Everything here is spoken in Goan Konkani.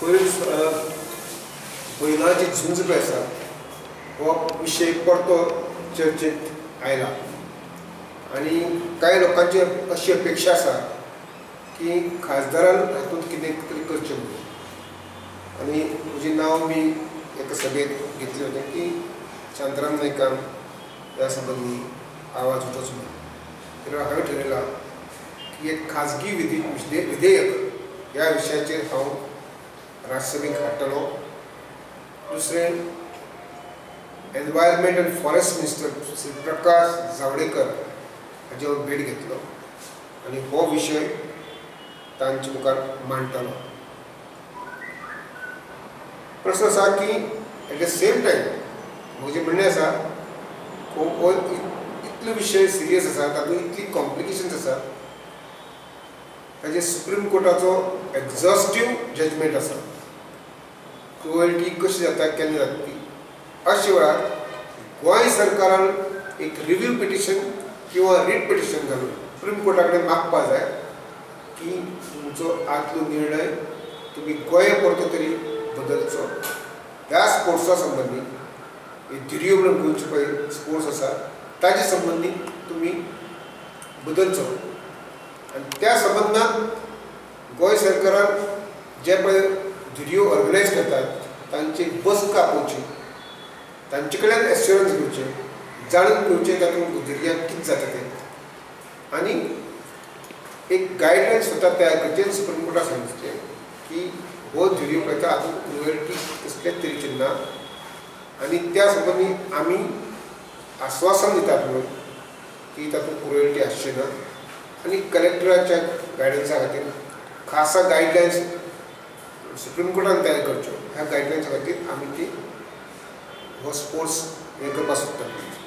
पयरूच बैलांची झुंज पळय आसा हो विशय परतो चर्चेत आयला आनी कांय लोकांची अशी अपेक्षा आसा की खासदारान हातूंत कितें तरी करचें म्हणून. आनी म्हजें नांव बी एका सभेंत घेतलें होतें की शांताराम नायकान ह्या संबंदी आवाज उठोवचो म्हणून. तर हांवें ठरयलां की एक खाजगी विधेयक ह्या विशयाचेर हांव राज्यसभेक हाडटलो. दुसरें, Environment and Forest Minister Shri Prakash Javadekar हाजे हांव भेट घेतलो आनी हो विशय तांचे मुखार मांडटलो. प्रश्न आसा की एट the same time म्हजें म्हणणें आसा हो इतलो विशय सिरियस आसा, तातूंत इतली कॉम्प्लिकेशन्स आसा, ताजेर सुप्रीम कोर्टाचो एक्झॉस्टीव जजमेंट आसा, क्रुएल्टी कशी जाता केन्ना जाता ती. अशे वेळार गोंय सरकारान एक रिव्यू पिटिशन किंवा रीट पिटिशन घालून सुप्रीम कोर्टा कडेन मागपाक जाय की तुमचो आदलो निर्णय तुमी गोंय परतो तरी बदलचो. ह्या स्पोर्ट्सा संबंदी धिरयो म्हणून गोंयचो पळय स्पोर्ट्स आसा ताजे संबंदी तुमी बदलचो. आनी त्या संबंदान गोंय सरकारान जे पळय धिरयो ऑर्गनायज करतात तांची बसका आपोवची, तांचे कडल्यान एश्युरन्स घेवचें, जाणून घेवचें तातूंत धिरयांक कितें जाता तें, आनी एक गायडलायन स्वता तयार करचें. सुप्रीम कोर्टाक सांगचें की हो धिरयो पळयता हातूंत क्रुएल्टी कसलेच तरेची ना आनी त्या संबंदी आमी आस्वासन दितात म्हणून की तातूंत क्रुएल्टी आसची ना. आनी कलेक्टराच्या गायडन्सा खातीर खासा गायडलायन्स सुप्रीम कोर्टान तयार करच्यो. ह्या गायडलायन्सा खातीर आमी ती हो स्पोर्ट्स हें करपाक सोदतात.